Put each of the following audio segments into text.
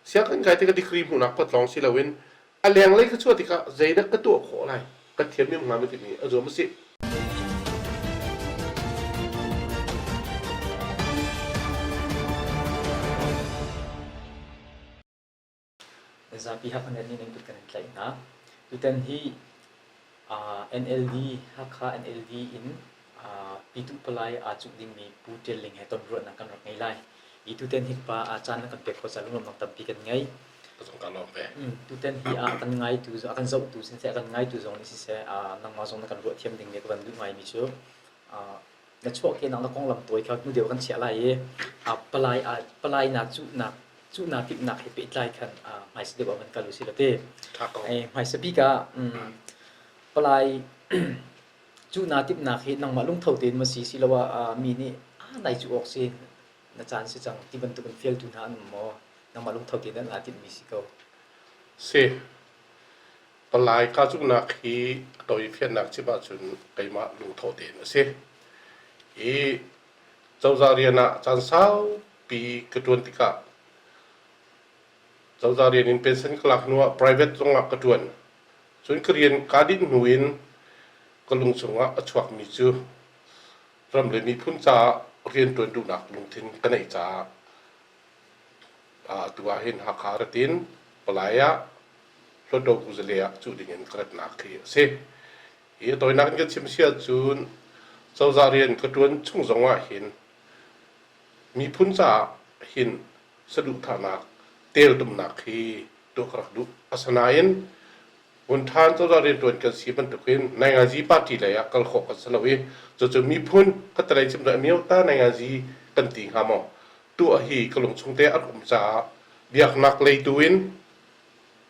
Sianginn kai tikah degree hmuhnak pot lawng si loin a lenglei ka chuah tikah zeidah ka tuah khawh lai, ka thiam hnga maw timi a zuam a si. Zapi Hakha nih nan kut kan in tlaih hna. Tutan hi NLD, Hakha NLD in Pyituh palai aa cuh dingmi Pu Ṭial Ling he tonruahnak kan rak ngei lai. Hi tutan hi pa caan na kan pek khawh caah lunglawmhnak tampi kan ngei. Ka lawm ve. Tutan hi a kan ngaitu, a kan zohtu siseh, a kan ngaitu zong nih siseh, nangmah zong na kan ruah thiam dingmi ka van duh ngaimi cu na chuahkehnak na konglam tawi kha hnu deuh kan chiah lai i palai palai naa cuhnak cuhnak timhnak he pehtlai khan hmaisa deuh ah van kal usih law ti. Hmaisa bik ah palai cuhnak timhnak hi nangmah lungtho tein maw si siloah mi nih ah nai cuh awk si na caan si cang ti bantuk in fialtu hna an um maw nangmah lungtho tein an naa timhmi si ko. Si. Palai kahcuhnak hi a tawifiannak chim ahcun keimah lungthawh tein a si. I cozah rian ah caan saupi ka ṭuan tikah cozah rian in pension ka lak hnu ah private zong ah ka ṭuan. Cun ka rian kaa dinh hnu in ka lung chungah a chuakmi cu ram le miphun caah rianṭuan duhnak lungthin ka neih caah atu ah hin Hakha ratin palai ah Hluttaw Kuzale ah cuh ding in ka ratnak hi a si. Hi a tawinak in kan chim si ahcun cozah rian ka ṭuan chung zong ah hin miphun caah hin saduhthahnak teltumnak hi tuah ka rak duh. Asinain Vunṭhan cozah rianṭuan kan si bantukin Naingazi party lei ah kal khawh kan si lo i cucu miphun ka talei chim dah miota Naingazi kan ti hnga maw? Tuah hi ka lungchung te a rak um caah biaknak lei tu in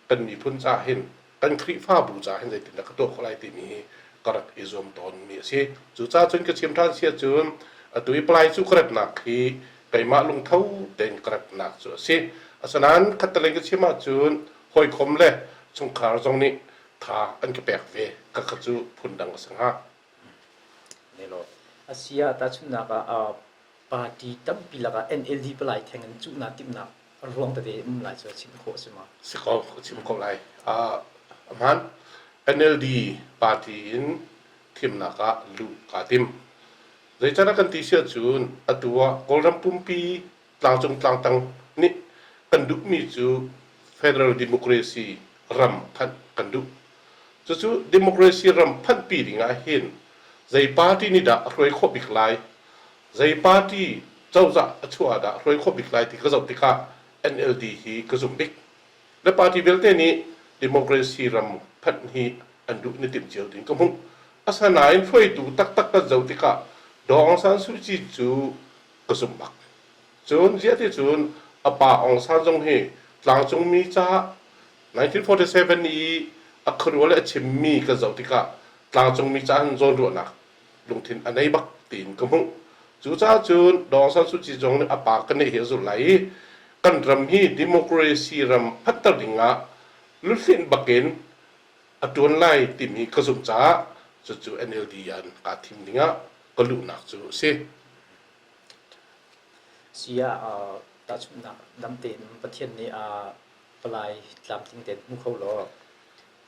kan miphun caah hin kan Khrihfabu caah hin zeitindah ka tuah khawh lai timi hi ka rak i zuam tawnmi a si. Cucaah cun ka chim ṭhan si ahcun atu i palai cu ka ratnak hi keimah lungtho tein ka ratnak cu a si. Asinain khattelei ka chim ahcun hawikom le chungkhar zong nih tha an ka pek ve. Khakha cu phundang a si hnga. A si ah tahchunhnak ah party tampi lakah NLD palai theng in cuhnak timhnak a ruang tete um lai cu chim khawh a si ma? Si ko, chim ko lai. Uh, hmaan NLD party in thimnak ah luh kaa tim. Zeicahdah kan ti si ahcun atu ah Kawlram pumpi tlangcung tlangtang nih kan duhmi cu federal democracy ram phanh kan duh. Cucu democracy ram phanhpi ding ah hin zei party nih dah a hruai khawh bik lai, zei party cozah a chuah ah dah a hruai khawh bik lai ti ka zoh tikah NLD hi ka zumh bik. Le party vialte nih democracy ram phanh hi an duh ni timh cio ding ka hmuh. Asinain hruaitu taktak kan zoh tikah Daw Aung San Suu Kyi cu ka zumh bak. Cun ziah ti cun a pa Aung San zong hi tlangcungmi caah 1947 i a khuaruah le a chimmi kan zoh tikah tlangcungmi caah hin zawnruahnak lungthin a nei bak tiin ka hmuh. Cucaah cun Daw Aung San Suu Kyi zong nih a pa ka neih hi a zulh lai i kan ram hi democracy ram phanter dingah luhlinh bakin a ṭuan lai timi ka zumh caah cucu NLD an kaa thim dingah ka luhnak cu a si. Si ah tahchunhnak dam tein Pathian nih a palai tlamtling tein hmu kho law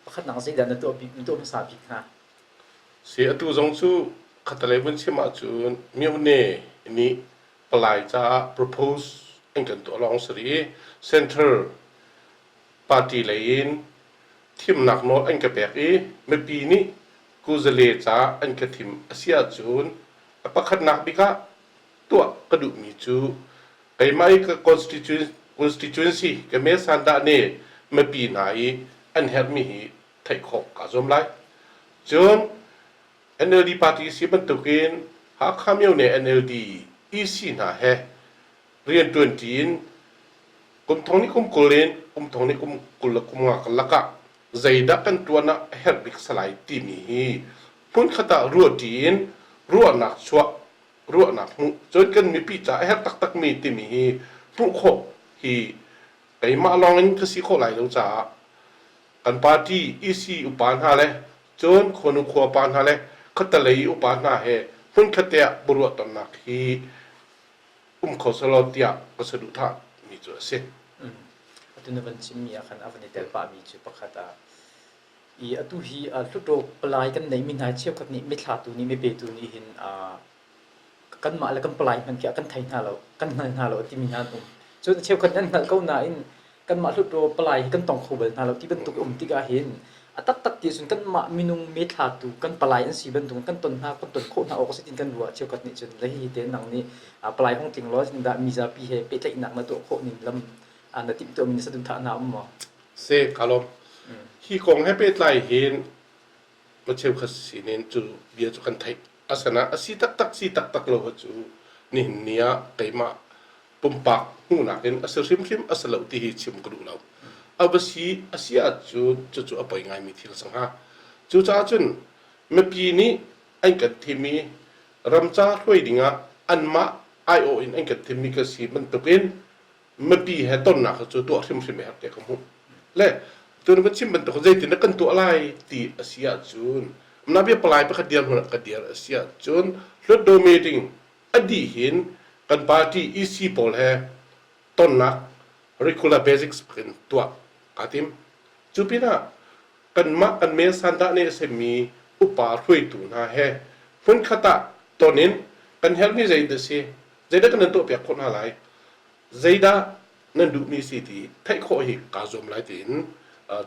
pakhatnak zeidah na tuah bik na tuah hmasa bik hnga? Si atu zong cu khatalei vun chim ahcun myone nih palai caah propose an kan tuah lawng si rih i center party lei in thimnak nawl an ka pek i mipi nih kuzale caah an ka thim a si ahcun a pakhatnak bik ah tuah ka duhmi cu keimah i ka constituency ka me sandah nih mipi hna i an herhmi hi theih khawh kaa zuam lai. Cun NLD party si bantukin Hakha Myone NLD EC hna he rianṭuanṭi in kum thong nih kum 20 in kum thong nih kum 20 le kum nga karlak ah zeidah kan ṭuan ah a herh bik salai timi hi hmunkhat ah ruahṭi in ruahnak chuah ruahnak hmuh cun kan mipi ca a herh taktakmi timi hi hmuh khawh hi keimah lawng in ka si khawh lai lo caah kan party EC upa hna le cun khuanu khuapa hna le khuatalei upa hna he hmunkhat te ah biaruah tonnak hi um kho selaw tiah ka saduhthah mi cu a si. Atu. Tu na van chimmi ah khan a van i tel pahmi cu pakhat ah i atu hi Hluttaw palai kan neihmi hna cheukhat nih mithlatu nih mipetu nih hin kanmah le kan palai hmanh khi kan thei hna lo, kan hngal hna lo a timi hna an um. Cun cheukhat nih an hngalh ko nain kanmah Hluttaw palai hi kan tong kho bal hna lo ti bantuk a um tikah hin a taktak ti ahcun kanmah minung methlatu kan palai an si bantuk kan ton hna kan ton khawh hna awk a si tiin kan ruah cheukhat nih cun le hihi te nang nih palai hung tling law dah mizapi he pehtlaihnak na tuah khawh ning lam na timhtuahmi na saduhthah hna um maw? Se ka lawm. Hi kong he pehtlai hin ma cheukhat sinin cu bia cu kan theih. Asana a si taktak si taktak lo cu nihin ni ah keimah pumpak hmuhnak in a si hrimhrim a si lo ti hi chim ka duh lo. A va si a si ahcun cucu a poi ngaimi thil a si hnga. Cucaah cun mipi nih an kan thim i ramca hruai dingah anmah aiawh in an kan thimmi kan si bantukin mipi he tonnak cu tuah hrimhrim a herh tiah ka hmuh. Le tun van chim bantuk zeitin dah kan tuah lai ti a si ahcun na bia palai pakhat dirhmun ah ka dir a si ahcun Hluttaw meeting a dih hin kan party EC pawl he tonnak regular basics in tuah kaa tim. Cu pinah kanmah kan mel sandah nih a simi upa hruaitu hna he hmunkhat ah ton in kan herhmi zeidah si zeidah kan nan tuahpiak khawh hna lai zeidah nan duhmi si ti theih khawh hi kaa zuam lai tiin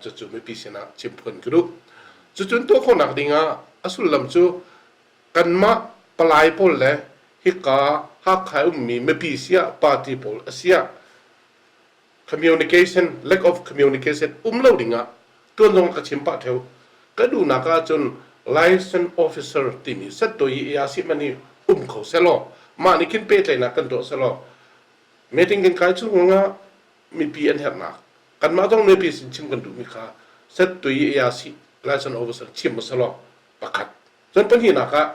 cucu mipi sinah chim phun ka duh. Cucun tuah khawhnak dingah a sullam cu kanmah palai pawl le hika Hakha ummi mipi siah party pawl a siah communication lack of communication um lo dingah tuan zong ka chim pah theo ka duhnak ahcun license officer timi setto i ARC man hi um kho selaw mah nih khin pehtlaihnak kan tuah selaw meeting kan kai chung ah mipi an herhnak kanmah zong mipi sin chim kan duhmi kha setto i ARC license officer chim selaw pakhat cun pahnihnak ah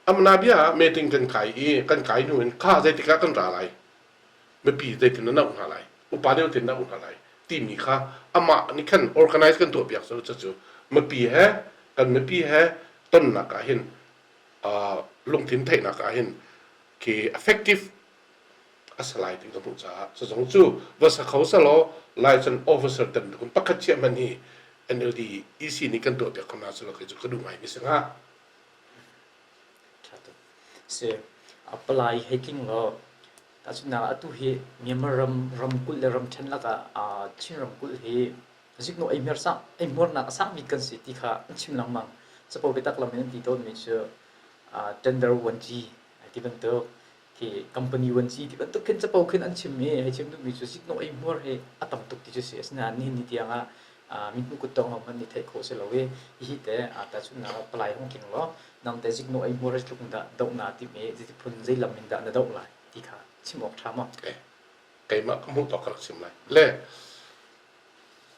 amna bia ah meeting kan kai i kan kai hnu in kha zeitikah kan ra lai mipi zeitin na auh hna lai upa deuh tin na auh hna lai timi kha amah nih khan organize kan tuah piak cu cu mipi he kan mipi he tonnak ah hin lungthin theihnak ah hin khi effective a si lai ti ka hmuh caah cu zong cu va sa kho selaw license officer tan kun pakhat chiah man hi NLD EC nih kan tuah piak khona selaw kei cu ka duh ngai mi si hnga. Ṭha tuk. Si, palai hei tling law tahchunhnak ah atu hi Myanmar ram ramkulh le ramṭhen lakah Chin ramkulh hi ziknawh eihmuarnak a sang bik kan si ti kha an chim lengmang. Capo biatak lam in an ti tawnmi cu tender 1G ti bantuk khi company vuanci ti bantuk khin capo khin an chim i hei chim duhmi cu ziknawh eihmuar hi a tam tuk ti cu si asinain nihin ni tiang ah mithmuh kuttawng lo hmanh nih theih khawh si lo i hihi te tahchunhnak ah palai hung tling law nang te ziknawh eihmuar hi tluk in dah doh naa timh i zeiti phun zei lam in dah na doh lai ti kha chim awk ṭha maw? Keimah ka hmuh tawk ka rak chim lai. Le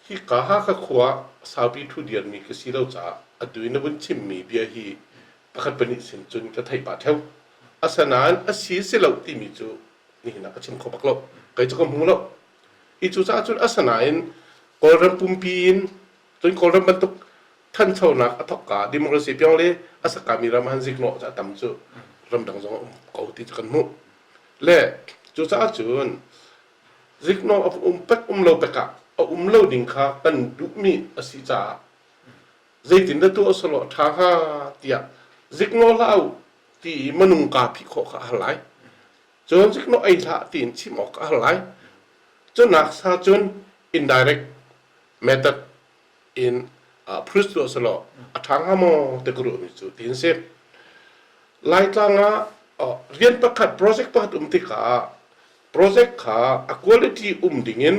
hika Hakha khua saupi ṭhu dirmi ka si lo caah atu i na vun chimmi bia hi pakhat pahnih sin cun ka theih pah ṭheo. Asinain a si si lo timi cu nihin ah ka chim kho bak lo. Kei cu ka hmu lo. Hi cucaah cun asinain Kawlram pumpi in cun Kawlram bantuk thanchonak a thawkka democracy piang le a sakami ram han ziknawh cu a tam cu ramdang zong a um ko ti cu kan hmuh. Le cucaah cun ziknawh a um pek um lo pek ah a um lo ding kha kan duhmi a si caah zeitin dah tuah selaw a ṭha hnga tiah ziknawh hlah u ti i minung kaa phih khawh kha a har lai. Cun ziknawh ei hlah tiin chim awk a har lai. Cunak sa cun indirect method in approach tuah selaw a ṭha hnga maw ti ka ruahmi cu tiin si. Laitlang ah rian pakhat project pakhat um tikah project kha a quality um dingin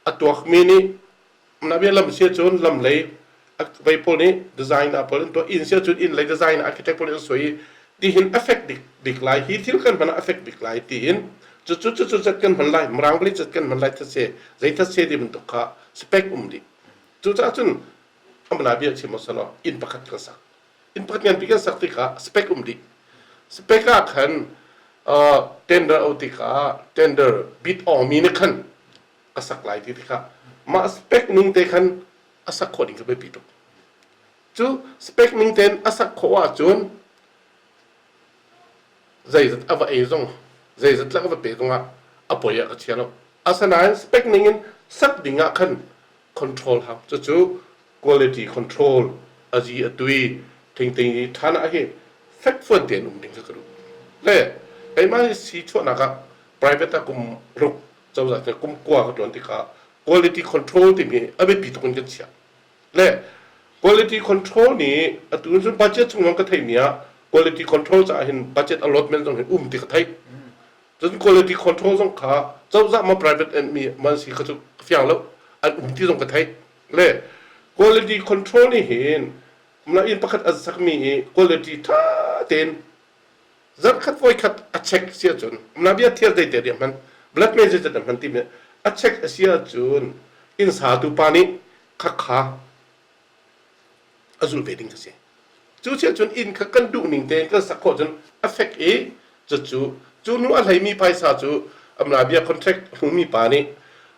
a tuakmi nih na bia lam sia cun lam lei vei pawl nih designer pawl an tuah inn sia cun inn lei design architect pawl nih an suai tihin affect bik bik lai hi thil kan hman ah affect bik lai tiin cu cu cu cu zat kan hman lai mirang bali zat kan hman lai thase zei thase ti bantuk kha spec um dih cucaah cun amana bia chim salo inn pakhat kan sak inn pakhat nganpi kan sak tikah spec um dih spec ah khan tender o tikah tender bid awmi nih khan a sak lai ti tikah mah spec ning te khan a sak khawh ding kha biapi tuk cu spec ning tein a sak khawh ahcun zeizat a va ei zong zeizat lak a va pe zongah a poi ah ka chia lo. Asinain spec ning in sak ding ah khan control hau. Cucu quality control azi atui thingting i ṭhan ah hi fekfuan tein um ding kha ka duh. Le keimah hi si chuahnak ah private ah kum ruk cozah cu kum kua ka ṭuan tikah quality control timi a biapi tuk in kan chiah. Le quality control nih atu cun budget chung lawng ka theihmi ah quality control caah hin budget allotment zong hi um ti ka theih. Cun quality control zong kha cozah ma private and mi man si kha cu ka fiang lo an um ti zong ka theih. Le quality control nih hin mla inn pakhat an sakmi hi quality ṭha tein zarhkhat voikhat a check si ahcun mla bia thiar dei te hman blood measure an hman timi a check a si ahcun inn satu pa nih khakha a zul ve ding a si. Cu si ahcun inn kha kan duh ning tein kan sak khawh cun a fek i cucu cu nu a hleimi phaisa cu amla bia contract hmumi pa nih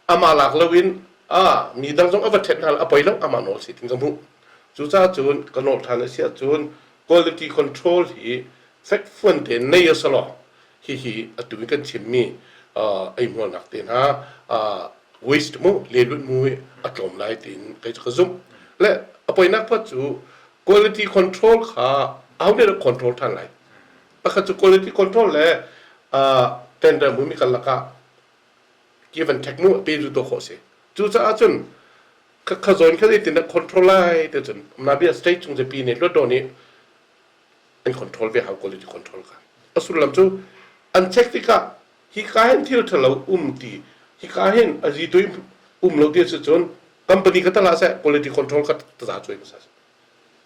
amah lak loin a mi dang zong a va ṭhet hna a poi lo amah nawl si tin ka hmuh. Cucaah cun ka nawl ṭhan a si ahcun quality control hi fekfuan tein nei a si law hihi atu in kan chimmi eihmuarnak te hna waste mu lelut mu hi a tlawm lai tiin kei cu ka zumh. Le a poinak pakhat cu quality control kha aho nih dah control ṭhan lai? Pakhat cu quality control le tender mumi karlak ah give and take mu pe zu to khawh si. Cucaah cun kha zawn kha zeitin dah control lai ti cun nabia state chung zapi nih hluat nih an control ve hau quality control kha. A sullam cu an check tikah hika hin thil ṭhalo um ti hika hin a zi tui um lo ti si cun company ka tala seh quality control kha taza cuai hmasa seh.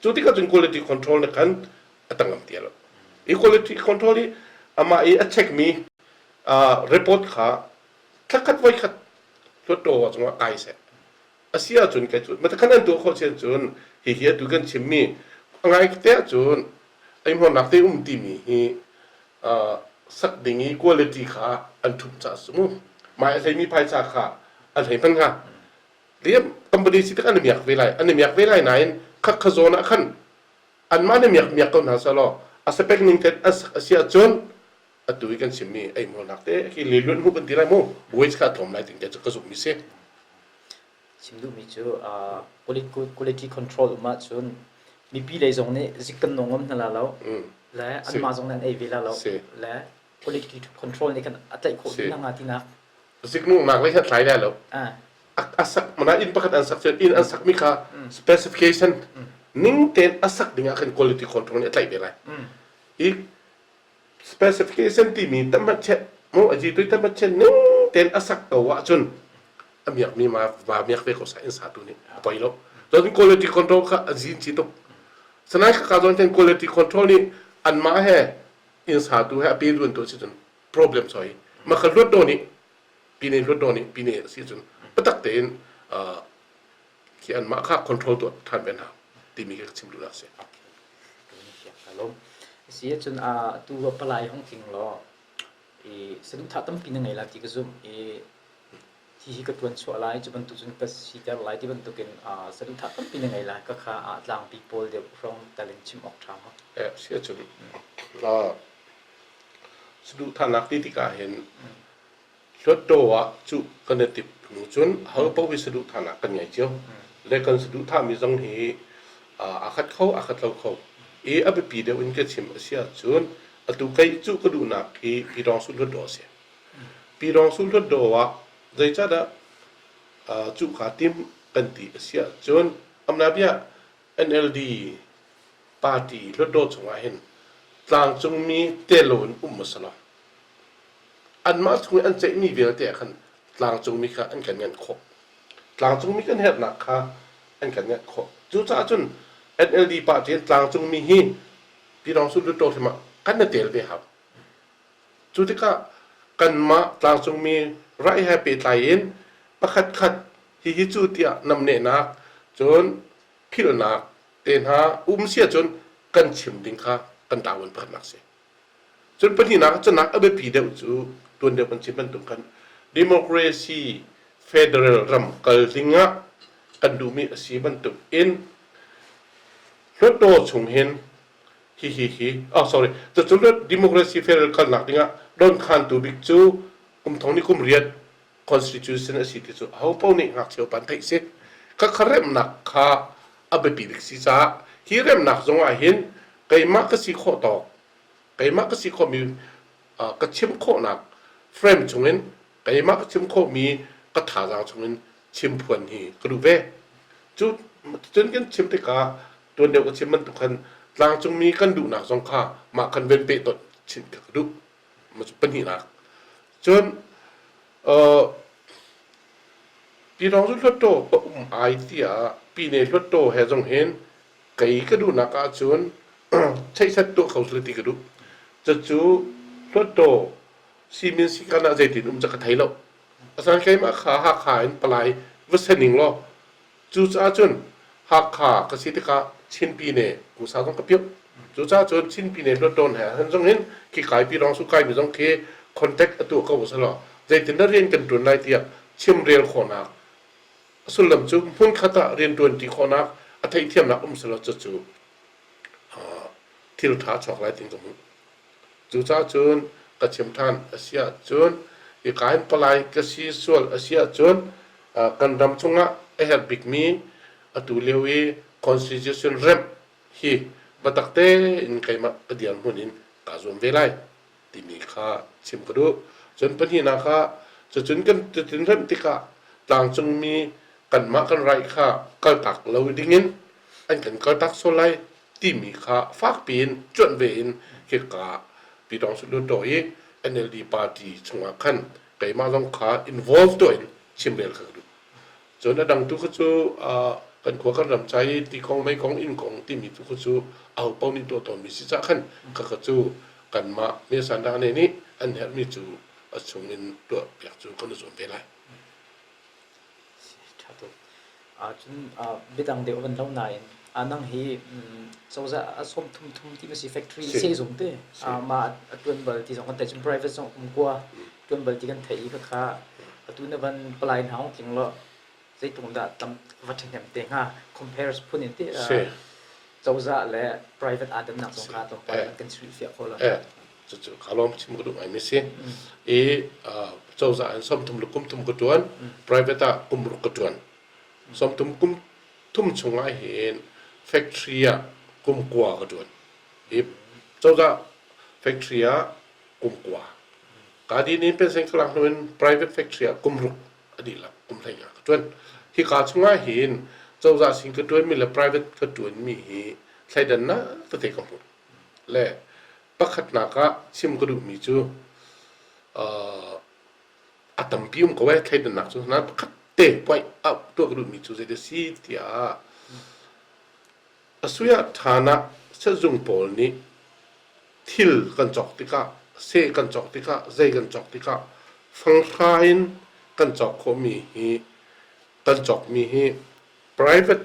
Cu tikah cun quality control na khan a tangam ti lo. I quality control hi amah i a check mi report kha thlakhat voikhat hluttaw cungah kai seh. A si ahcun kai cu matakhan an tuah khawh sian cun hihi atu kan chimmi a ngai te ahcun eihmuarnak te um timi hi sak ding i quality kha an ṭhumh caah a si mu. Mai a hleimi phaisa kha an hlei hman hnga. Liam company si tak an i miak ve lai. An i miak ve lai nain khak kha zawn ah khan anmah nih miak miak ko hna selaw a spec ning ten an sak a si ahcun atu i kan chimmi eihmuarnak te khi leluan hmuh kan ti lai mu wage kha a tlawm lai ting te cu ka zumhmi si. Chim duhmi cu quality control um ahcun mipi lei zong nih zik kan nawng ngam hna la lo le anmah zong nih an ei ve la lo le quality control nih khan a tlaih khawh dih hna hnga tinak. Ziknawhnak lei kha tlai lai lo. A sak mana inn pakhat an sak cun inn an sakmi kha specification ning tein a sak ding ah khan quality control nih a tlaih ve lai. I specification timi tamhmat mu aji tui tamhmat ning tein a sak ko ahcun a miakmi ma va miak ve ko sa in satu nih a poi lo cun quality control kha a zin chi tuk sanai kha ka zon ten quality control nih anmah he inn satu he a pe duan tu si cun problem soi ma kha hluat do nih pine hluat do nih pine si cun patak tein khi anmah kha control tuah than ve hna timi ka chim duhnak si. Si ahcun tu palai hong tling law i saduhthah tampi na ngei la ti ka zumh i hi hi ka tuan chuah lai cu bantuk cun ka siter lai ti bantukin saduhthah tampi na ngei lai ka kha tlangpi pawl deuh hrawng tal in chim awk ṭha maw? Eh, si ahcun saduhthahnak ti tikah hin Hluttaw ah cuh kan i timh hnu cun aho paoh hi saduhthahnak kan ngei cio. Le kan saduhthahmi zong hi aa khat kho, aa khat lo kho. I a biapi deuh in ka chim a si ahcun atu kei cuh ka duhnak hi Pyidawngsu Hluttaw a si. Pyidawngsu Hluttaw ah zeicahdah cuh kaa tim kan ti a si ahcun amnabia NLD party Hluttaw chungah hin tlangcungmi tel loin um a si lo. Anmah chung i an ceihmi vialte ah khan tlangcungmi kha an kan nganh khawh. Tlangcungmi kan herhnak kha an kan nganh khawh. Cucaah cun NLD party in tlangcungmi hi Pyidawngsu Hluttaw hrim ah kan i tel ve hau. Cu tikah kanmah tlangcungmi rai he pehtlai in pakhat khat hihi cu tiah namnehnak cun philhnak te hna um si ahcun kan chim ding kha kan ṭavuan pakhatnak a si. Cun pahnihnak canak a biapi deuh cu tuan deuh kan chim bantuk khan democracy federal ram kal ding ah kan duhmi a si bantuk in Hluttaw chung hin hi hi hi oh sorry cucu democracy federal kalnak ding ah donkhantu bik cu kum thong ni kum riat. Constitution a si ti cu ahopaoh nih ngakchia upa an theih si. Khakha remnak kha a biapi bik si caah hi remnak zong ah hin keimah ka si khawh tawk keimah ka si khawhmi ka chim khawhnak frame chungin keimah ka chim khawhmi ka thazaang chungin chimphuan hi ka duh ve. Cu cun kan chim tikah tuan deuh ka chim bantuk khan tlangcungmi kan duhnak zong kha mah khan ven pehtonh chin kha ka duh. Pahnihnak. Cun Pyidawngzu Hluttaw ka um ai tiah Pyine Hluttaw he zong hin kei ka duhnak ahcun cheihset tuah kho seh ti ka duh. Cucu Hluttaw simin sikan ah zeitin um cu ka thei lo. Asinain keimah kha Hakha in palai va si ning law Cucaah cun Hakha ka si tikah Chin Pyine Kusa zong ka piuh. Cucaah cun Chin Pyine Hluttaw he han zong hin khi kaipi lawng su kaimi zong khi contact a tuah ko selaw zeitindah rian kan ṭuan lai tiah chimrel khawhnak a sullam cu hmunkhat ah rianṭuan ṭi khawhnak a theihthiamnak um selaw cucu thil ṭha a chuak lai tiin ka hmuh. Cucaah cun ka chim ṭhan a si ahcun hika hin palai ka si sual a si ahcun kan ram chungah a herh bikmi atu lio i constitution remh hi biatak tein keimah ka dirhmun in kaa zuam ve lai timi kha chim ka duh. Cun pahnihnak ah cucun kan cutin remh tikah tlangcungmi kanmah kan right kha kaltak lo dingin an kan kaltak sual lai timi kha fakpi in cuanh ve in hika Pyidawngsu Hluttaw i NLD party chungah khan keimah zong kha involve tuah in chimrel kha ka duh. Cun a dang tu kha cu kan khua kan ram ca i ti kong mei kong inn kong timi tu kha cu ahopaoh nih tuah tawnmi si cah khan khakha cu kanmah Mesanda nih an herhmi cu a chung in tuah piak cu kan i zuam ve lai. Ṭha tuk. Cun biadang deuh a van lo nain nang hi cozah a sawm thum thum ti ma si factory sehzung te mah a ṭuan bal ti zong kan theih cun private zong um kua ṭuan bal ti kan theih i khakha atu na van palai hna hong tling law zeitluk dah tam va ṭhahnem te hnga compare phun in ti cozah le private aa dannak zong kha tlawmpal kan hrilhfiah kho lo. Cucu ka lawm chim ka duh ngaimi si. I cozah in 30 le kum thum ka ṭuan, private ah kum ruk ka ṭuan. 30 kum thum chungah hin factory ah kum kua ka ṭuan. I cozah factory ah kum kua. Ka din in pension ka lak hnu in private factory ah kum ruk a dihlak kum 15 ka ṭuan. Hika chungah hin cozah sin ka ṭuanmi le private ka ṭuanmi hi thleidannak tete ka hmuh. Le Pakhatnak ah chim ka duhmi cu a tampi um ko ee thleidannak cu nain pakhat te point out tuah ka duhmi cu zei si tiah a sui ah ṭhan ah sehzung pawl nih thil kan cawk tikah seh kan cawk tikah zei kan cawk tikah fanghra in kan cawk khawhmi hi kan cawkmi hi Private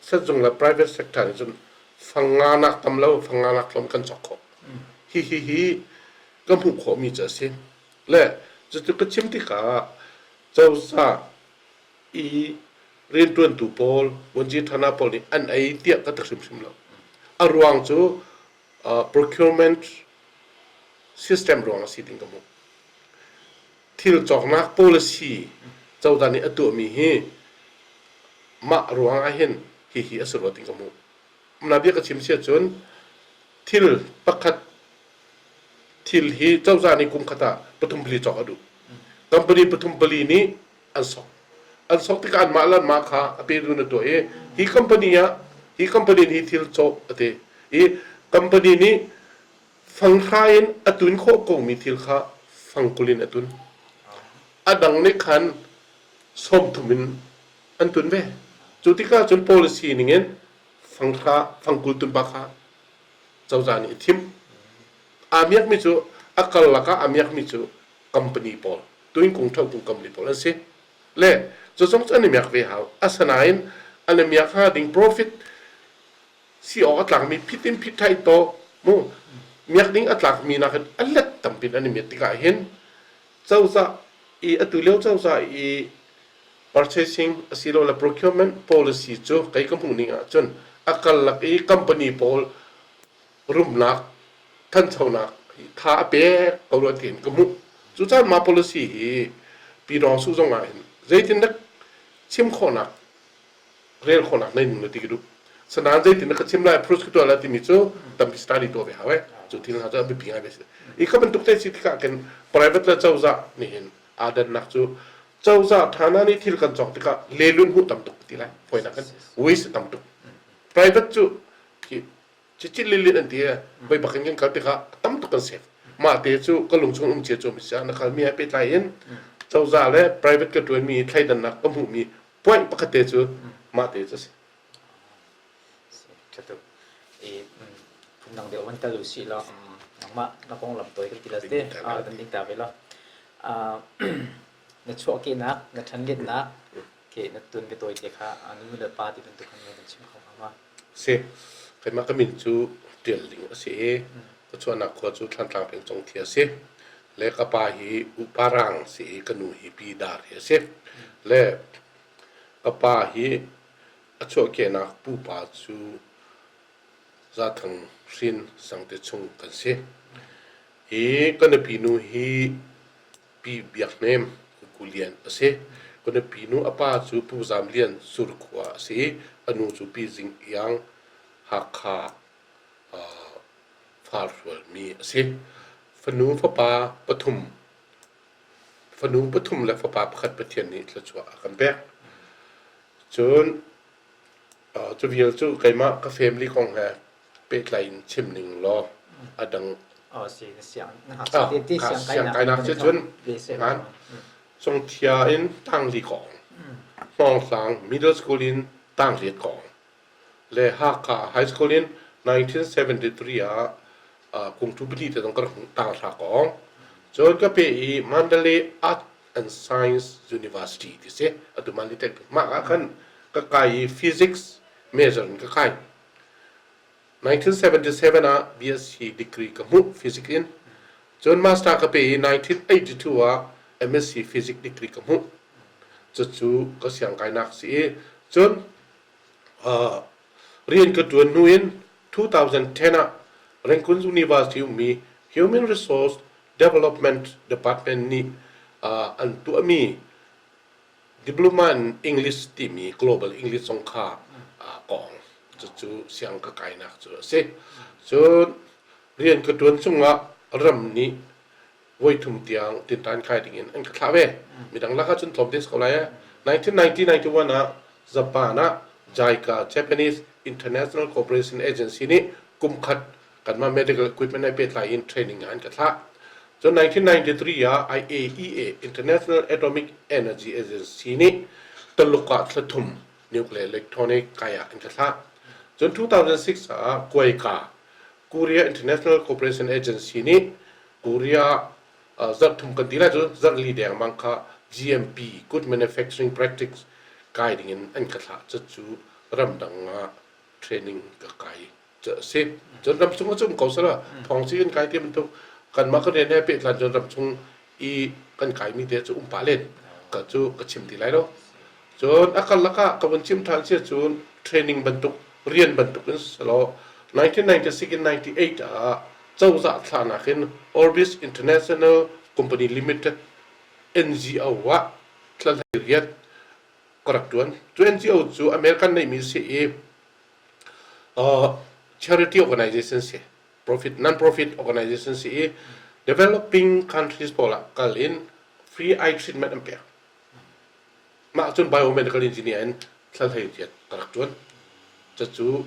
sehzung le private sector nih cun fang nga nak tam lo, fang nga nak tlawm kan cawk khawh. Hihi hi ka hmuh khawhmi cu a si. Le cucu ka chim tikah cozah i rianṭuantu pawl, vuanci ṭhana pawl nih an ei tiah ka ti hrimhrim lo. A ruang cu procurement system ruang a si ding ka hmuh. Thil cawknak policy cozah nih a tuahmi hi mah ruang ah hin hihi a si rua ti ka hmuh. Na bia ka chim si ahcun thil pakhat thil hi cozah nih kum khat ah pathum pali cawk a duh. Company pathum pali nih an sok. An sok tikah anmah le anmah kha a pe dun a tuah i hi company ah hi company nih thil cawk a ti i company nih Fanghra in a tun khawh komi thil kha fangkul in a tun. A dang nih khan 30 in an tun ve. Cu tikah cun policy ningin fanghra fangkul tunpa kha cozah nih a thim. Aa miakmi cu a karlak ah aa miakmi cu company pawl, tuinkung ṭhokung company pawl an si. Le cu zong cu an i miak ve hau. Asinain an i miak hnga ding profit si awk a tlakmi phit in phit thai to mu miak ding a tlakmi nakin a let tampin an i miat tikah hin cozah i atu lio cozah i purchasing asilole procurement policy cu kei ka hmuh ning ahcun a karlak i company pawl rumnak thanchonak tha a pek ko rua tiin ka hmuh. Cucaah mah policy hi Pi Dawng Su zong ah hin zeitindah chim khawhnak rel khawhnak nei ning na ti ka duh. Sanain zeitindah ka chim lai approach ka tuah lai timi cu tampi study tuah ve hau eh. Cu thil hna cu a biapi ngai ve si. I kha bantuk te si tikah khin private le cozah nih hin aa dannak cu cozah thana nih thil kan cawk tikah lelun hmuh tam tuk ti lai. Fawinak in waste tam tuk. Private cu khi cicit lilin an ti e voi bak in kan kal tikah tam tuk kan save. Mah te cu ka lung chung um cia cu mi sia na kalmi he pehtlai in cozah le private ka ṭuanmi thleidannak ka hmuhmi point pakhat te cu mah te cu a si. Ṭha tuk. I phundang deuh van kal usih law nangmah na konglam tawi kan ti la te kan ding ta ve law. Na chuahkehnak, na ṭhanletnak, ke na tuan biatawi te kha na nu le pa ti bantuk khan kan chim kho hnga ma? Si. Keimah ka min cu Ṭial Ling a si i ka chuahnak khua cu Thlantlang peng Congthia a si. Le ka pa hi Upa Rang si i ka nu hi Pi Dar hi a si. Le ka pa hi a chuahkehnak pupa cu Zathang hrin Sangte chung kan si. Hi ka nupi nu hi Pi Biak Hnem Ku Lian a si. Ka nupi nu a pa cu Pu Zam Lian Surkhua a si i a nu cu Pi Zing Iang Hakha farhrualmi a si. Fanu fapa pathum fanu pathum le fapa pakhat Pathian nih thluachuah a kan pek. Cun cu vial cu keimah ka family kong he pehtlai in chim ning law a dang siangkainak cu cun Congthia in tangli kong, Hmawngtlang Middle School in tangliat kong, le Hakha High School in 1973 ah kungṭhu pali te zong ka rak tanghra kong. Cun ka pe i Mandalay Art and Science University ti si. Atu Mandalay mah ah khan ka kai i physics major in ka kai. 1977 ah BSc degree ka hmuh physics in. Cun master ka pe i 1982 ah MSc physics degree ka hmuh. Cucu ka siangkainak si i cun rian ka ṭuan hnu in 2010 ah Rangoon University ummi Human Resource Development Department nih an tuahmi Diploma in English timi Global English zong kha kong cucu siang ka kainak cu a si. Cun rian ka ṭuan chungah ram nih voithum tiang tinṭan kai dingin an ka thlah ve. Midang lakah cun tlawm te si ko lai. 1990-91 ah Japan ah JICA Japanese International Cooperation Agency nih kum khat kanmah medical equipment he pehtlai in training ah an ka thlah. Cun 1993 ah IAEA International Atomic Energy Agency nih Taluk ah thla thum nuclear electronic kai ah an ka thlah. Cun 2006 ah KOICA Korea International Cooperation Agency nih Korea zarh thum kan ti lai cu zarh li dengmang kha GMP Good Manufacturing Practice kai dingin an ka thlah. Cucu ramdang ah training ka kai cu a si. Cun ramchung a um ko sala thawng ci kan kai ti bantuk kanmah kan rian he pehtlai cun ramchung i kan kaimi te cu um pah len ka cu ka chim ti lai lo. Cun a karlak ah ka vun chim ṭhan si cun training bantuk rian bantuk in selaw 1996 in 98 ah cozah thlahnak in Orbis International Company Limited NGO ah thlahlei rian ka rak ṭuan. Cu NGO cu American neihmi si i Charity organization si, profit non-profit organization si i developing countries pawl ah kal in free eye treatment an pek. Mah cun biomedical engineer in thlalhlei rian ka rak ṭuan. Cucu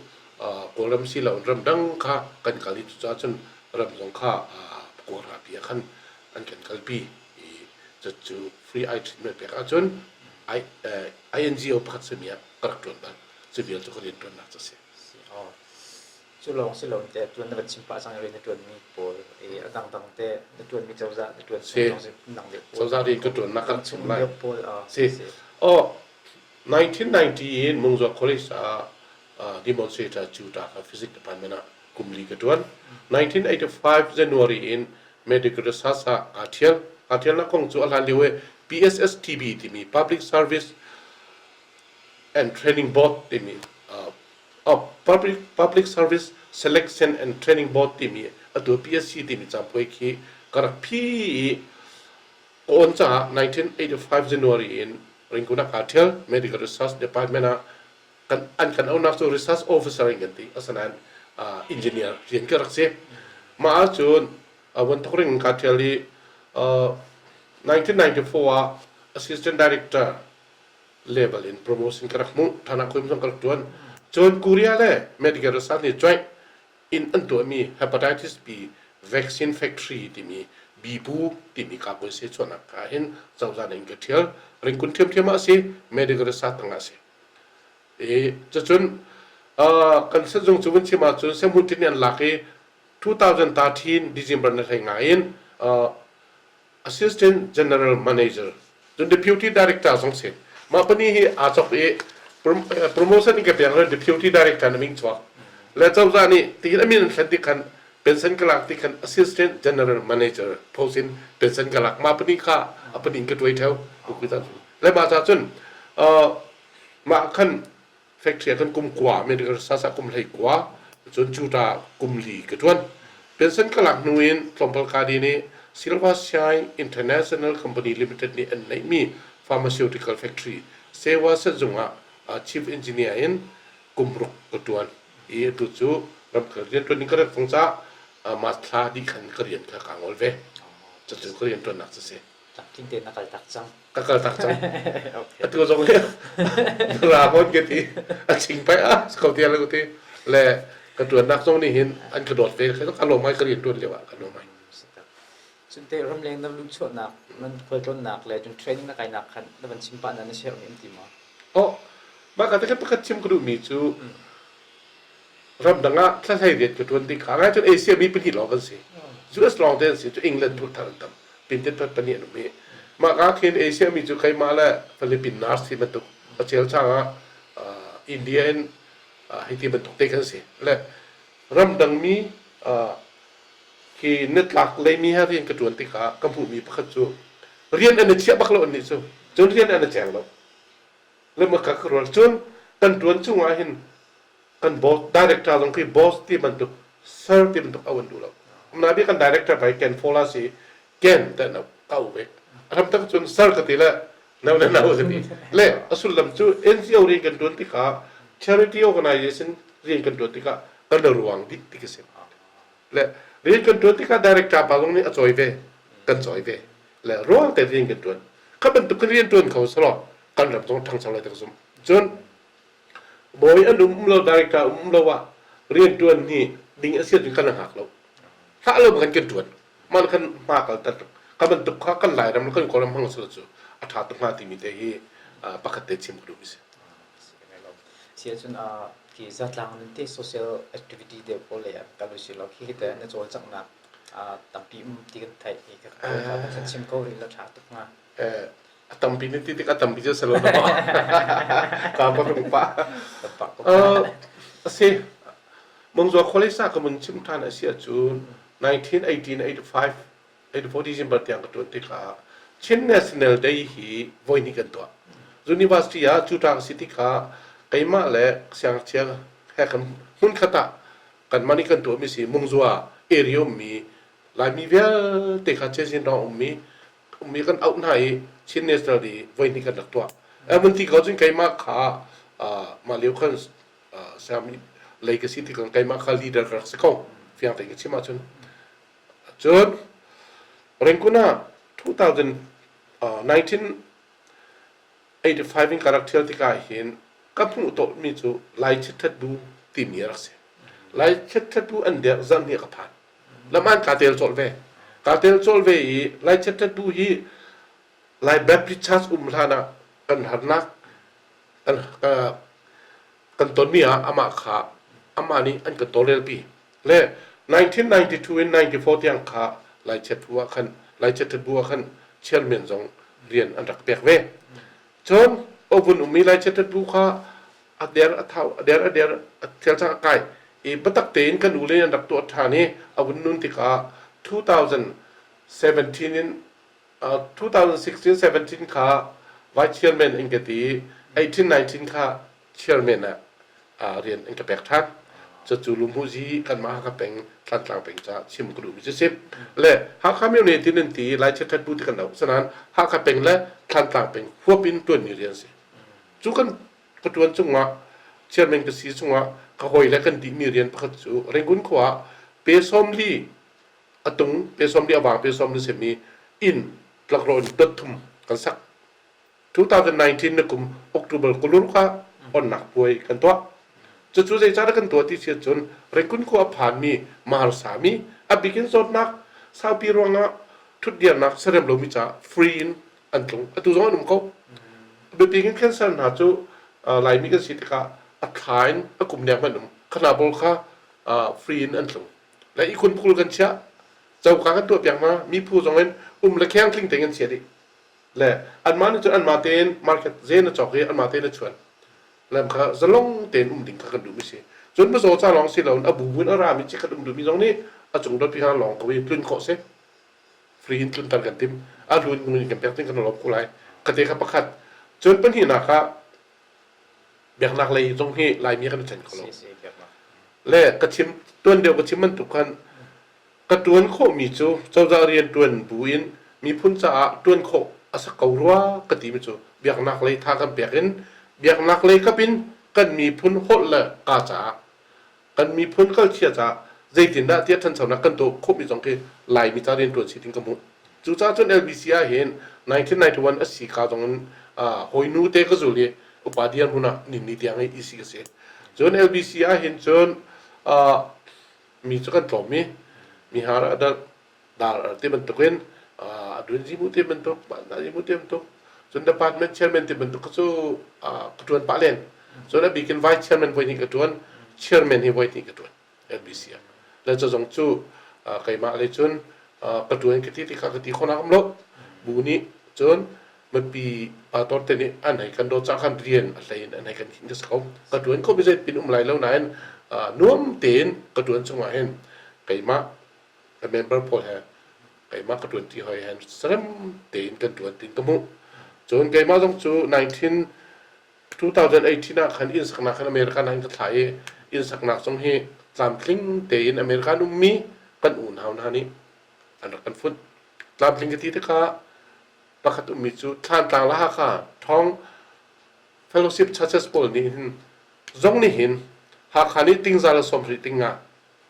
Kawlram si lo in ramdang kha kan kal i cucaah cun ram zong kha Kawlrapi ah khan an kan kalpi i cucu free eye treatment pek ahcun INGO pakhat simi ah ka rak ṭuan bal. Cu vial cu ka rianṭuannak cu a si. Cu lawng si lo teh tuan na van chim pah cang i rian na ṭuanmi pawl i a dangdang te na ṭuanmi cozah na ṭuan Si. chung dang deuh pawl Cozah rian ka ṭuannak kan chim lai. deuh pawl Si. Oh, 1990 in Mungzua College ah demonstrator tutor ka physics department ah kum li ka ṭuan. 1985 January in medical research ah kaa ṭhial. Kaa ṭhialnak kong cu a hlan lio i PSSTB timi Public Service and Training Board timi Public, Public Service Selection and Training Board timi atu PSC timi capuai khi ka rak phi i Ka awn caah 1985 January in Ringkun ah kaa ṭhial. Medical Research Department ah kan an kan auhnak cu research officer in kan ti. Asinain uh, engineer rian ka rak si. Mah ahcun uh, van thok ring in kaa ṭhial i uh, 1994 ah assistant director level in promotion ka rak hmuh. Ṭhan ah khuim zong ka rak ṭuan. Cun Korea le medical research nih joint in an tuahmi hepatitis B vaccine factory timi bibu timi kakuansi chuahnak ka hin cozah nih in ka ṭhial. Ringkun ṭhiamṭhiam ah a si, medical research tangah a si. I cucun kan sazung cu vun chim ahcun sehmutin an lak i 2013 December na hlei ngai in Assistant General Manager cun Deputy Director zong si. Mah pahnih hi aa chok i promotion in ka pek le Deputy Director na ming chuak. Le cozah nih tihin a min an thlen tik khan pension ka lak ti khan Assistant General Manager post in pension ka lak. Mah pahnih kha a pahnih in ka tuai theo. Le mah ca cun mah khan factory ah khan kum kua medical research ah kum hlei kua cun cuta kum li ka ṭuan. Pension ka lak hnu in tlawmpal ka din i Silva Shine International Company Limited nih an neihmi pharmaceutical factory Sewa sehzung ah chief engineer in kum ruk ka ṭuan i atu cu ramkhel rianṭuan in ka rat cang caah March thla dih khan ka rian kha kaa ngol ve. Cucu ka rianṭuannak cu a si. Tlamtling tein na kal tak cang. Ka kal tak cang. Atu zong hi ra hon ka ti. A ching pai a ko ti lo ti. Le ka tuannak zong nih hin an ka dawt ve. Ka lawm ai ka rian tuan lio ah ka lawm ai. Cun te ramleng na luhchuahnak, nan khualtlawnnak le cun training na kainak khan na van chim pah na na share mi um ti maw? Oh, mah ka te pakhat chim ka duhmi cu ramdang ah thlahlei rian ka ṭuan tik kha ngai cun Asia mi pahnih lawng kan si. US lawng te an si cu England phun thar an tam. Pintet phat pahnih an um i mah ka khin Asia mi cu keimah le Philippine nurse ti bantuk a chel chang ah India in hei ti bantuk te kan si. Le ramdang mi khi nitlak lei mi he rian ka ṭuan tikah ka hmuhmi pakhat cu rian an i chiah bak lo annih cu. Cun rian an i ceng lo. Le mah ka rual cun kan ṭuan chungah hin kan boss director zong khi boss ti bantuk sir ti bantuk au an duh lo nabi kan director pai ken fola si ken te na ka u ve ram tak cun sir ka ti le no le no ka ti le a sullam cu NGO rian kan tuan tikah charity organization rian kan tuan tikah kan ruang dih ti ka si le rian kan tuan tikah director pa zong nih a cawi ve kan cawi ve le ruang te rian kan tuan kha bantuk rian tuan kho selaw kan ram zong ṭhangcho lai tak zum cun Bawi an um lo director um lo ah rianṭuan hi ding a si ahcun kan hngak lo. Hlah lo kan kan ṭuan. Man kan hma kal tat ka bantuk kha kan Lairam le kan Kawlram hmang sila cu a ṭha tuk hnga timi te hi pakhat te chim ka duh mi si. Si ahcun khi zatlang nun te social activity deuh pawl lei ah kal usih law khi te na cawlcanghnak tampi um ti kan theih i ka kan chim ko rih la ṭha tuk hnga. A tampi nih ti tik a tampi cu si lo ka pa rung pa a si Mongzua College ah ka mun chim ṭhan a si ahcun 1918 85 84 December tiang ka ṭuan tikah Chin National Day hi voi hnih kan tuah. University ah cu ṭang si tikah keimah le siangngakchia he kan hmunkhat ah kanmah nih kan tuahmi si Mungzua area ummi Laimi vialte kha Chin ram ummi mi kan auh hna i Chin National Day voi hnih kan rak tuah. Mun ti ko cun keimah kha mah lio khan siami lei ka si ti kan keimah kha leader ka rak si ko. Fiang tein ka chim ahcun. Cun Ringkun ah 1985 in ka rak ṭhial tikah hin ka hmuh tawhmi cu Lai Chitthat Bu timi a rak si. Lai Chitthat Bu an derh zarh hnih ka phan. Laman kaa tel colh ve. Kaa tel colh ve i Lai Chetṭat hi Lai Baptist Church um hlan ah kan harnak kan kan tonmi ah amah kha amah nih an kan tawlrelpi. Le 1992 in 94 tiang kha Lai Chet bu ah khan Lai Chetṭat bu ah khan chairman zong rian an rak pek ve. Cun ovun ummi Lai Chetṭat bu kha a der a thau a der a der a thil cang a kai i biatak tein kan u le an rak tuah ṭhan i a vun nun tikah 2017 in 2016 17 kha vice chairman in ka ti 18 19 kha chairman ah rian an ka pek ṭhan. Cucu Lumhuzi kanmah Hakha peng Thlantlang peng caah chim ka duhmi cu si. Le Hakha myo tin an ti Lai Chiathat bu ti kan lo. Sanain Hakha peng le Thlantlang peng huap in ṭuanmi rian si. Cu kan ka ṭuan cungah chairman ka si chungah ka hawi le kan dihmi rian pakhat cu Rangoon khua ah pe 40 a tung pe 40 a vang pe 40 simi inn tlakrawh in dot thum kan sak. 2019 na kum October kulur kha onnak puai kan tuah. Cucu zeicahdah kan tuah ti si ahcun Rangoon khua a phanmi Maharsami a bik in zawtnak saupi ruangah ṭhutdirnak serem lomi caah free in an tlung. Atu zong an um ko. Biapik in cancer hna cu Laimi kan si tikah a thla in a kum leng hmanh um. Khana pawl kha free in an tlung. Le ihkhun phul kan chiah. Coka kan tuah piak hna. Miphu zong in um le kheng tling tein kan chia dih. Le anmah nih cun anmah tein market zen a cawk i anmah tein a chuan. Lam kha zalong tein um ding kha kan duhmi si. Cun mizaw ca lawng si loin a bu in a rami chikkhat um duhmi zong nih a cung dot hna lawng ko i tlun khawh si. Free in tlunter kan tim. A hlun in kan pek ding kan lawm ko lai. Kate kha pakhat. Cun pahnihnak ah biaknak lei zong hi Laimi kan i ṭhen kho lo. Le ka chim tuan deuh ka chim bantuk khan Ka ṭuan khawhmi cu cozah rianṭuan buin miphun caah ṭuan khawh a si ko rua ka timi cu biaknak lei tha kan pek in biaknak lei kap in kan miphun holh le kaa caah kan miphun kalchia caah zeitindah tiah ṭhanchonak kan tuah khawhmi zong khi Laimi ca rianṭuan si ding ka hmuh. Cucaah cun LBC ah hin 1991 a si ka zong in hawinu te ka zul i upa dirhmun ah ninni tiang i isi ka si. Cun LBC ah hin cun mi cu kan tlawm i mihar a dar dar ti bantukin a dun zimu ti bantuk zimu ti bantuk cun department chairman ti bantuk cu ka ṭuan pah len cun a bikin vice chairman voi hnih ka ṭuan chairman hi voi hnih ka ṭuan LBC ah le cu zong cu keimah lei cun ka ṭuan ka ti tikah ka ti khawhnak um lo bu nih cun mipi pastor te nih an hei kan dawt cah khan rian a hlei in an hei kan khinh ka si ko ka ṭuan kho mi zei pin um lai lo nain nuam tein ka ṭuan chungah hin keimah ka member pawl he keimah ka ṭuan ti hoi hen serem tein kan ṭuan tin ka hmuh cun keimah zong cu 19 2018 ah khan inn saknak khan American ah in ka thlah i inn saknak zong hi tlamtling tein American ummi kan unau hna nih an rak kan funh tlamtling ka ti tikah Pakhat ummi cu Thlantlang le Hakha ṭhawng Fellowship Churches pawl nih hin zong nih hin Hakha nih tingza le 70 tinga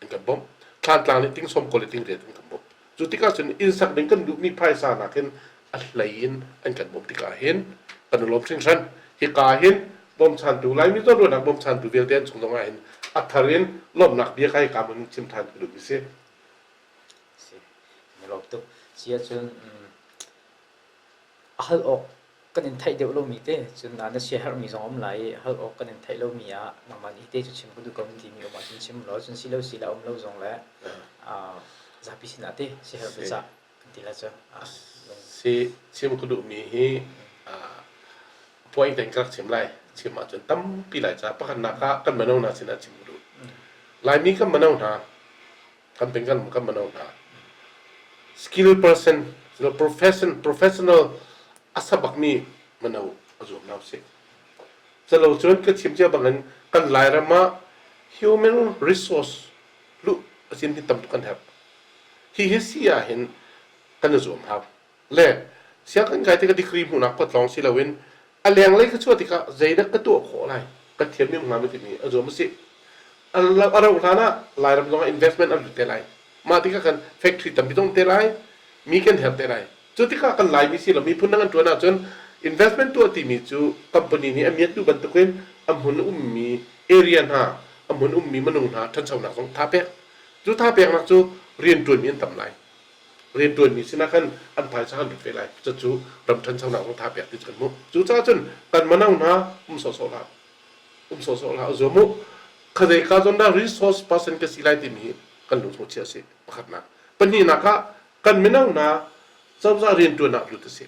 an kan bawmh. Thlantlang nih ting 90 le ting riat an kan bawmh. Cu tikah cun inn sak ding kan duhmi phaisa nakin a hlei in an kan bawmh tikah hin kan i lawm hringhran. Hika hin bawmchantu Laimi zawnruahnak bawmchantu vialte an chung zongah hin a thar in lawmhnak bia kai ka mun chim ṭhan ka duhmi si. Si. Kan i lawm tuk. Si ahcun a hal awk kan in theih deuh lomi te cun na siaherhmi zong a um lai i hal awk kan in theih lomi ah nangmah nih te cu chim ka duh ko timi um ahcun chim law cun si lo si la um lo zong le zapi sinah te siaherh biacah kan ti la cu. Si chim ka duhmi hi point in ka rak chim lai. Chim ahcun tampi lai caah pakhatnak ah kan mino hna sinah chim ka duh. Laimi kan mino hna kan peng kan kan mano hna skill person profession professional a sabak mi mano a zuam hna usih calo cun ka chim cia bangin kan Lairam ah human resource luh a sin hi tam tuk kan herh hi hi si ah hin kan i zuam hau Le sianginn kai tikah degree hmuhnak kawt lawng si loin a lenglei ka chuah tikah zeidah ka tuah khawh lai ka thiam ning hnga ma timi a zuam a si. A rauh hlan ah Lairam zongah investment an lut te lai. Mah tikah kan factory tampi zong te lai, mi kan herh te lai. Cu tikah kan Laimi si lo miphun dang an ṭuan ahcun investment tuah timi cu company nih a miat duh bantukin a hmun ummi area hna, a hmun ummi minung hna ṭhanchonak zong tha pek. Cu tha peknak cu rianṭuanmi an tam lai. Rianṭuanmi sinah khan an phaisa kan lut ve lai. Cucu ram ṭhanchonak zong tha pek ti cu kan hmuh. Cucaah cun kan mano hna um sawhsawh hlah. Um sawhsawh hlah. Zuam u. Khazei ka zawn dah resource person ka si lai timi hi kan lungchung chia a si. Pakhatnak. Pahnihnak ah kan mino hna cozah rianṭuan ah lut a si.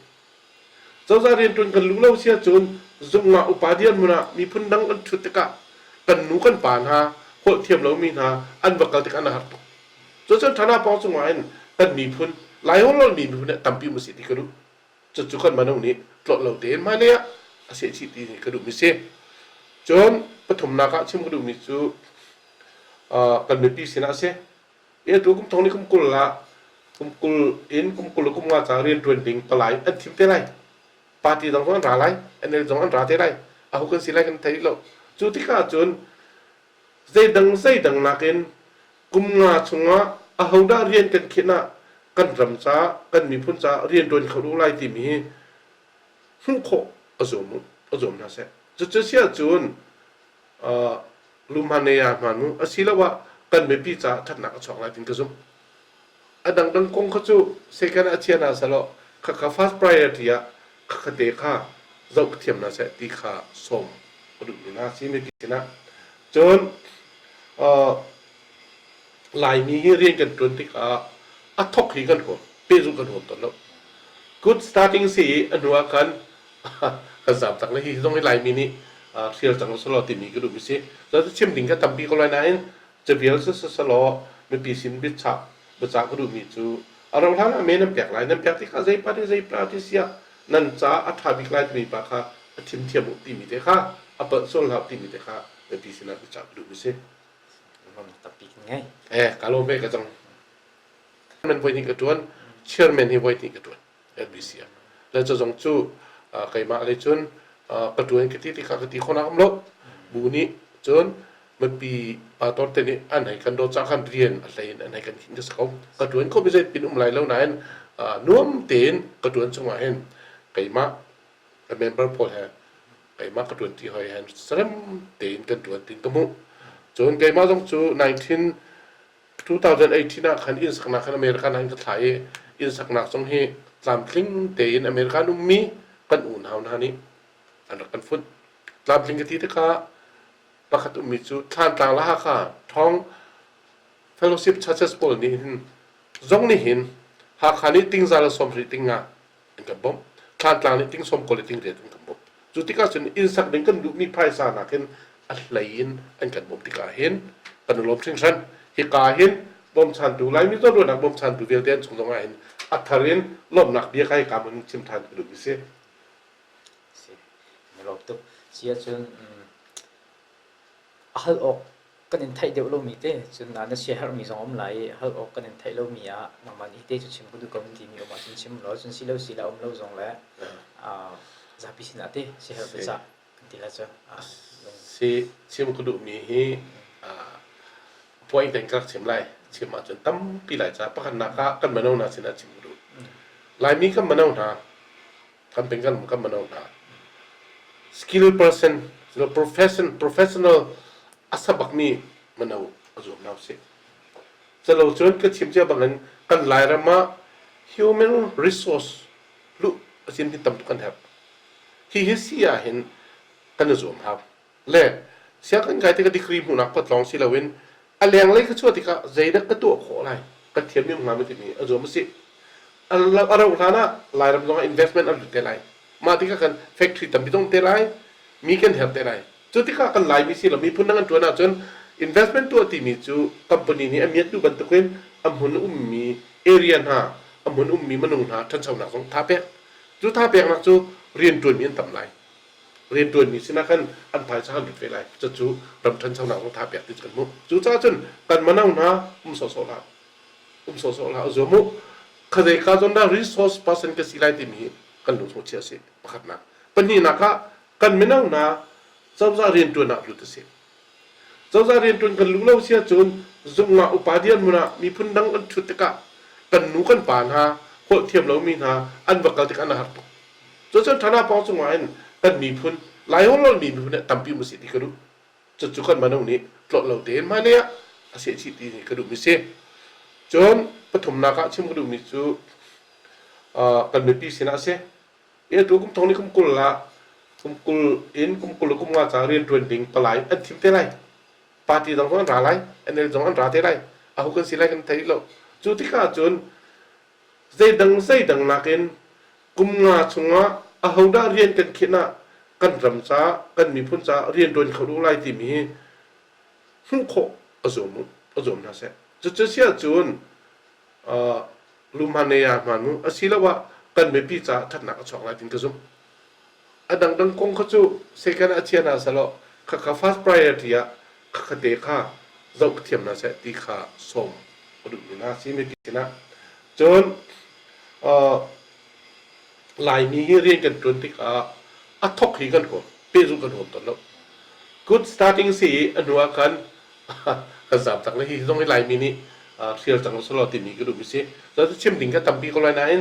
Cozah rianṭuan kan luh lo si ahcun zung ah upa dirhmun ah miphun dang an ṭhut tikah kan nu kan pa hna holh thiam lomi hna an va kal tikah an har tuk. Cucun ṭhana pawng cungah hin kan miphun Laiholh holhmi miphun hi tampi um a si ti ka duh. Cucu kan mano nih tlawt lo tein hmailei ah a sehchih ti ka duhmi si. Cun pathumnak ah chim ka duhmi cu. Kan mipi sinah a si. I atu kum thong nih kum 20 ah kum 20 in kum 20 le kum nga ca rianṭuan ding palai an thim te lai. Party dang zong an ra lai, NL zong an ra te lai. Aho kan si lai kan thei lo. Cu tikah cun zeidang zeidang nakin kum nga chungah ahodah rian kan khinh ah kan ram ca, kan miphun ca rian ṭuan kho duh lai timi hi hmuh khawh a zuam a zuam hna seh. Cucu si ahcun lumhman ah hman u asiloah kan mipi caah ṭhatnak a chuak lai tin ka zumh. A dangdang kong kha cu second ah chia hna selaw khakha first priority ah khakha te kha zoh thiam hna seh ti kha sawm ka duhmi hna si mipi sinah. Cun Laimi hi rian kan ṭuan tikah a thok hi kan huam, pehzulh kan huam tawn lo. Good starting si i a hnu ah khan kan zaam tak le hi zong hi Laimi nih hrial cang usalaw timi ka duhmi si. Cun chim ding kha tampi ko lai nain cavial si selaw mipi sin biachah biacah ka duhmi cu a rauh hlan ah me nan pek lai. Nan pek tikah zei party zei party siah nan caah a ṭha bik lai timi pa kha a thim thiam u timi te kha a palh sual hlah timi te kha mipi sinah biacah ka duhmi si. Tampi kan ngei. Eh, ka lawm ve ka cang. Man voi hnih ka ṭuan, chairman hi voi hnih ka ṭuan. LBC ah. Le cu zong cu keimah lei cun ka ṭuan ka ti tikah ka ti khawhnak um lo. Bu nih cun mipi pastor te nih an hei kan dawt cah khan rian a hlei in an hei kan khinh ka si ko. Ka ṭuan kho mi zei pin um lai lo nain nuam tein ka ṭuan chungah hin keimah ka member pawl he keimah ka ṭuan ti hoi he sarem tein kan ṭuan tin ka hmuh. Cun keimah zong cu 19 2018 ah khan inn saknak khan American ah in ka thlah i inn saknak zong hi tlamtling tein American ummi kan unau hna nih an rak kan funh. Tlamtling ka ti tikah pakhat ummi cu Thlantlang le Hakha Thawng Fellowship Churches pawl nih hin zong nih hin Hakha nih tingza le sawmhri tinga an kan bawmh. Thlantlang nih ting sawm kawl le ting riat an kan bawmh. Cu tikah cun inn sak ding kan duhmi phaisa nakin a hlei in an kan bawmh tikah hin kan i lawm hringhran. Hika hin bawmchantu Laimi zawnruahnak bawmchantu vialte an chung zongah hin a thar in lawmhnak bia ka hika mun chim ṭhan ka duhmi si. Si. Na lawm tuk. Si ahcun a hal awk kan in theih deuh lomi te cun na siaherhmi zong a um lai i hal awk kan in theih lomi ah nangmah nih hi te cu chim ka duh ko nan timi um ahcun chim law cun si lo si la um lo zong le zapi sinah te siaherh biacah kan ti la cu. Si chim ka duhmi hi point in ka rak chim lai. Chim ahcun tampi lai ca pakhatnak ah kan mino hna sinah chim ka duh. Laimi kan mino hna kan peng kan kan mano hna skill person profession professional a sabakmi mano a zuam hna usih calo cun ka chim cia bangin kan Lairam ah human resource luh asin hi tam tuk kan herh hi hi si ah hin kan i zuam hau Le sianginn kai tikah degree hmuhnak patlawng si loin a lenglei ka chuah tikah zeidah ka tuah khawh lai ka thiam mi hnga ma timi a zuam a si. A rauh hlan ah Lairam zongah investment an lut te lai. Mah tikah kan factory tampi zong te lai, mi kan herh te lai. Cu tikah kan Laimi si lo miphun dang an ṭuan ahcun investment tuah timi cu company nih a miat duh bantukin a hmun ummi area hna, a hmun ummi minung hna ṭhanchonak zong tha pek. Cu tha peknak cu rianṭuanmi an tam lai. Rianṭuanmi sinah khan an phaisa kan lut ve lai. Cucu ram ṭhanchonak zong tha pek ti cu kan hmuh. Cucaah cun kan mano hna um sawhsawh hlah. Um sawhsawh hlah. Zuam u. Khazei ka zawn dah resource person ka si lai timi hi kan lungchung chia a si. Pakhatnak. Pahnihnak ah kan mino hna cozah rianṭuan ah lut a si. Cozah rianṭuan kan luh lo si ahcun zung ah upa dirhmun ah miphun dang an ṭhut tikah kan nu kan pa hna holh thiam lomi hna an va kal tikah an har tuk. Cucun Thana pawng cungah hin kan miphun Laiholh holhmi miphun hi tampi um usih ti ka duh. Cucu kan mano nih tlawt lo tein hmailei ah a sehchih ti hi ka duhmi si. Cun pathumnak ah chim ka duhmi cu kan mipi sinah a si. I atu kum thong ni kum 20 ah kum 20 in kum 20 le kum nga ca rianṭuan ding palai an thim te lai. Party dang zong an ra lai, NL zong an ra te lai. Aho kan si lai kan thei lo. Cu tikah cun Zeidang zeidang nakin kum nga chungah ahodah rian kan khinh ah kan ram ca, kan miphun ca rian ṭuan kho duh lai timi hi hmuh khawh a zuam a zuam hna seh. Cucu si ahcun lumhman ah hman mu asiloah kan mipi caah ṭhatnak a chuak lai tin ka zumh. A dangdang kong kha cu second ah chia hna selaw khakha first priority ah khakha te kha zoh thiam hna seh ti kha sawm ka duhmi hna si mipi sinah. Cun Laimi hi rian kan ṭuan tikah a thok hi kan huam, pehzulh kan huam tawn lo. Good starting si i a hnu ah khan kan zaam cang le hi zong hi Laimi nih hrial cang usih timi ka duhmi si. Cun chim ding kha tampi ko lai nain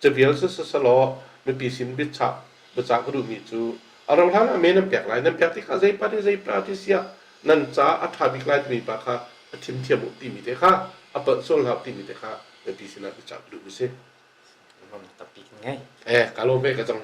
cavial siselaw mipi sin biachah biacah ka duhmi cu a rauh hlan ah me nan pek lai. Nan pek tikah zei party zei party siah nan caah a ṭha bik lai timi pa kha a thim thiam u timi te kha a palh sual hlah timi te kha mipi sinah biacah ka duhmi si. Lungam tampi kan ngei. Eh, ka lawm ve ka cang.